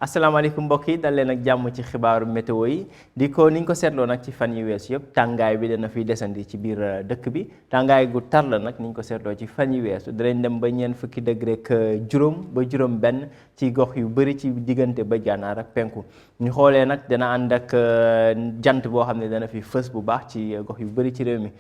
asalaamaaleykum mbokk yi dal leen ak jàmm ci xibaaru météo yi niñ ko seetloo nag ci fan yi wees yëpp tàngaay bi dana fiy desandi ci biir dëkk bi tàngaay gu tar la nag niñ ko seetloo ci fan yi weesu danañ dem ba ñeent fukki degré ak juróom ba juróom benn ci gox yu bëri ci diggante ba gànnaar ak penku ñu xoolee nag dana ànd ak jant boo xam ne dana fi fës bu baax ci gox yu bëri ci réew mi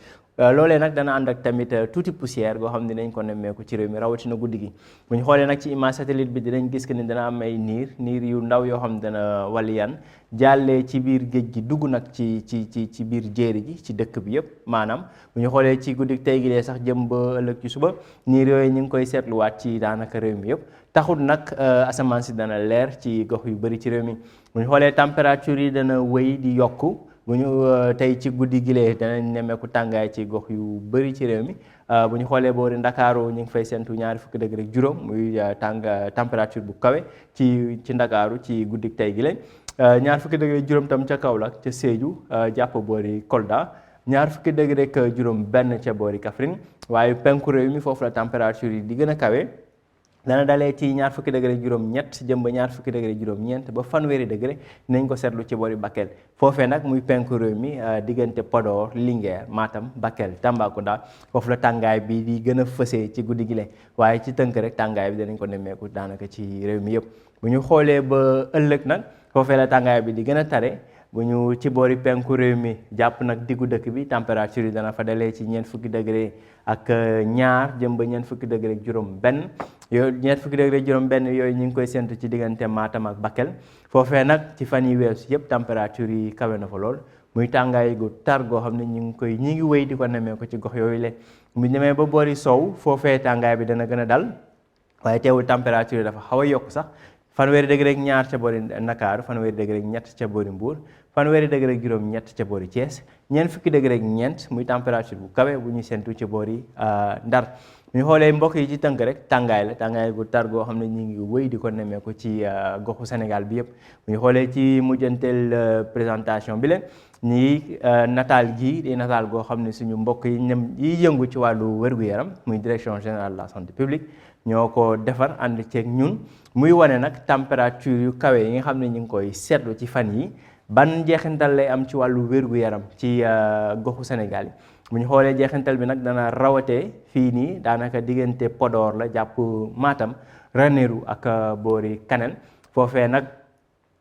loolee nag dana ànd ak tamit tuuti poussière goo xam ne dinañ ko nemmeeku ci réew mi rawatina guddi gi bu ñu xoolee nag ci image satellite bi dinañ gis que ni dana am ay niir yu ndaw yoo xam ne dana waliyan jàllee ci biir géej gi dugg nag ci biir jéeri ji ci dëkk bi yëpp maanaam bu ñu xoolee ci guddi tey gi lee sax jëm ba ëllëg ci suba niir yooyu ñu ngi koy seetluwaat ci daanaka réew mi yëpp taxul nag asamaan si dana leer ci gox yu bëri ci réew mi bu ñu xoolee température yi dana wéy di yokku bu ñu tey ci guddi gilee danañ nemmeeku tàngaay ci gox yu bëri ci réew mi bu ñu xoolee boori Ndakaaru ñu ngi fay séntu ñaari fukki degré ak juróom muy température bu kawe ci Ndakaaru ci guddi tey gi ñaar fukki degré juróom tam ca Kaolack ca Sédhiou jàpp boori Kolda ñaar fukki degré ak juróom benn ca boori Kaffrine waaye penku réew mi foofu la température yi di gën a kawe dana dalee ci ñaar fukki degré juróom ñett jëm ba ñaar fukki degré juróom ñeent ba fanweeri degré nañ ko seetlu ci boori Bakel foofee nag muy penku réew mi diggante Podor Linguère Matam Bakel Tambacounda foofu la tàngaay bi di gën a fësee ci guddi gi waaye ci tënk rek tàngaay bi danañ ko nemmeeku daanaka ci réew mi yëpp bu ñu xoolee ba ëllëg nag foofee la tàngaay bi di gën a tare bu ñu ci boori penku réew mi jàpp nag diggu dëkk bi température yi dana fa dalee ci ñeent fukki degré ak ñaar jëm ba ñeent fukki degré ak juróom benn yooyu ñeent fukki degré juróom benn yooyu ñu ngi koy séntu ci diggante Matam ak Bakel foofee nag ci fan yi weesu yëpp température yi kawe na fa lool muy tàngaay gu tar goo xam ne ñi ngi wéy di ko nemee ko ci gox yooyu le mu demee ba boori sow foofee tàngaay bi dana gën a dal waaye teewul température yi dafa xaw a yokk sax fanweeri degré ak ñaar ca boori Ndakaaru fanweeri degré ak ñett ca boori Mbuur fanweeri degré ak juróom ñett ca boori Thiès ñeent fukki degré ak ñeent muy température bu kawe bu ñuy séntu ca boori Ndar ñu xoolee mbokk yi ci tënk rek tàngaay gu tar goo xam ne ñu ngi wéy di ko nemmeeku ci goxu Sénégal bi yëpp bu ñu xoolee ci mujjanteel présentation bi ñii nataal gii di nataal goo xam ne suñu mbokk yi ñoom yi yëngu ci wàllu wér-gu-yaram muy direction générale de la santé publique ñoo ko defar ànd ceeg ñun muy wane nag température yu kawe yi nga xam ne ñu ngi koy seetlu ci fan yi ban jeexintal lay am ci wàllu wér-gu-yaram ci goxu Sénégal yi bu ñu xoolee jeexintal bi nag dana rawatee fii nii daanaka diggante Podor la jàpp Matam Ranérou ak boori Kanel foofee nag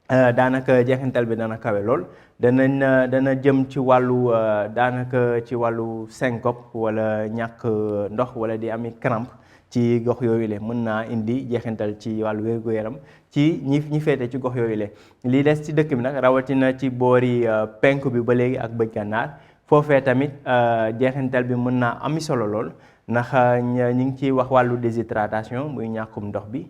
daanaka jeexintal bi dana kawe lool dana jëm ci wàllu daanaka ci wàllu syncope wala ñàkk ndox wala di ami crampe ci gox yooyu le mën naa indi jeexintal ci wàllu wér-gu-yaram ci ñi féete ci gox yooyu le lii des ci dëkk bi nag rawatina ci boori penku bi ba léegi ak bëj gànnaar foofee tamit jeexintal bi mën naa ami solo lool ndax ñi ngi ciy wax wàllu déshydratation muy ñàkkum ndox bi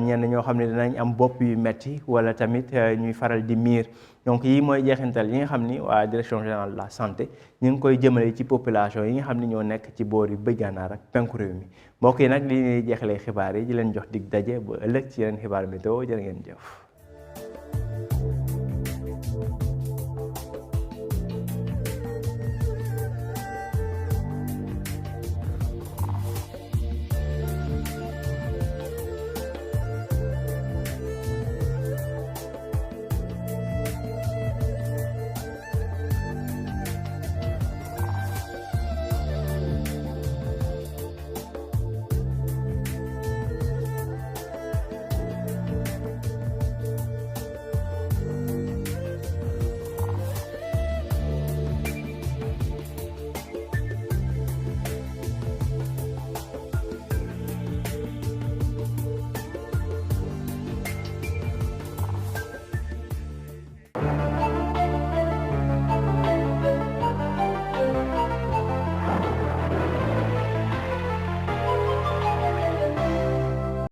ñenn ñoo xam ne dinañ am bopp yu metti wala tamit ñuy faral di miir donc yii mooy jeexintal yi nga xam ni waa direction générale de la santé ñu ngi koy jëmale ci population yi nga xam ni ñoo nekk ci boori bëj gànnaar ak penku réew mi mbokk yi nag li ñuy jeexalee xibaar yi di leen jox dig daje ba ëllëg ci yeneen xibaar météo jërë ngeen jëf